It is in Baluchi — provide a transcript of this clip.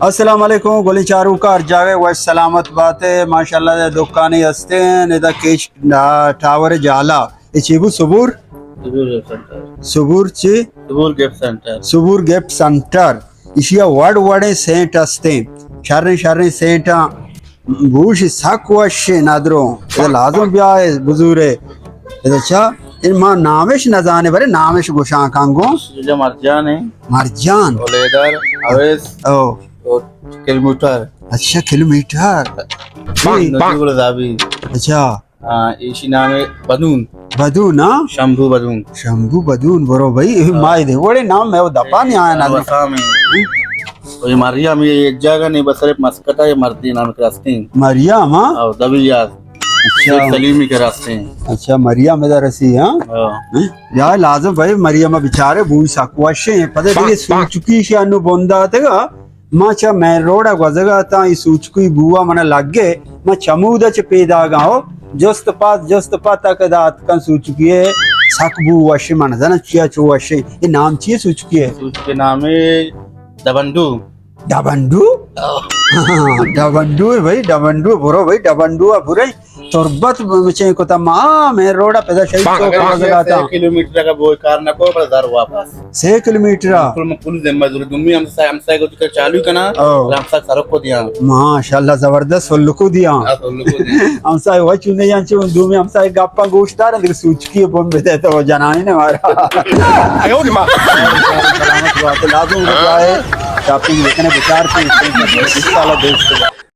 السلام علیکم، گلیں چاروکاں ہر جاگہ وش سلامت بات ئے۔ ماشاءاللہ دکانے ہستیں، ادا کیچ ٹاور جالا۔ اے چی بو؟ سبور؟ سبور گفٹ سینٹر۔ سبور چی؟ سبور گفٹ سینٹر۔ سبور گفٹ سینٹر۔ ایشی ءَ وڑ وڑیں سینٹ ہستیں، شریں شریں سینٹاں۔ بوش سک وشیں ندروں۔ اے لازم بیائے بزورے۔ اے چا؟ اے ما نامش نزانے، برے نامش گوشاں کن گوں۔ اے مرجان ایں۔ مرجان۔ او لیدر، اویس۔ او۔ او کلومیٹر۔ اچھا، کلومیٹر۔ نجیب الزابی۔ اچھا۔ ہاں، ایشی نام ہے بدون۔ بدون، ہاں؟ شمبھو بدون۔ شمبھو بدون، برو بھائی، اے ہاں۔ مائی دے۔ وڑے نام میں وہ دپا نہیں آیا نا۔ وسام ہے۔ کوئی مریم، یہ ایک جگہ نہیں، بس صرف مسکت ہے، یہ مرتی نام کرستین۔ مریم، ہاں؟ او دبی یاد۔ اچھا۔ شیخ سلیمی کرستین۔ اچھا، مریم ادھر رسی، ہاں؟ ہاں۔ ہاں؟ یا لازم بھائی، مریم بیچارے بوئی سک وشیں، پتہ دیگه سوچکی شی انو بندا تگا۔ ما چہ مین روڈ ءَ گوزگ ءَ اتاں، اے سوچکی بو ءَ من ءَ لگ ءَ، ما چمود ءَ چہ پیداگ آں ہو، جست پاس، جست پاس تک دات کن سوچکی ءَ سک بو وش من زن چیا چو وش۔ اے نام چی سوچکی ءِ؟ سوچکی نام ہے ڈبنڈو۔ ڈبنڈو؟ ہاں، ڈبنڈو ہے بھائی، ڈبنڈو برو بھائی، ڈبنڈو ءَ برے۔ تربت بچیں کتا ما، مین روڈ ءَ پدا شہید چوک ءَ گزگا تا۔ سے کلومیٹر کا بوئی کار نہ کو، پر در واپس۔ سے کلومیٹر ءَ؟ بالکل، من کل ذمہ داری دومی ہمسائے، ہمسائے کو چکر چالو کنا، او۔ ہمسائے سرک کو دیا۔ ماشاءاللہ، زبردست، سلکو دیا۔ ہاں، سلکو دیا۔ ہمسائے وچ نہیں انچو دومی ہمسائے گپا گوش دار، دیگه سوچکی بم بده تو جنانی نے مارا۔ سلامت بات، لازم جائے، شاپنگ بکنے بچار کے، انشاءاللہ دوست۔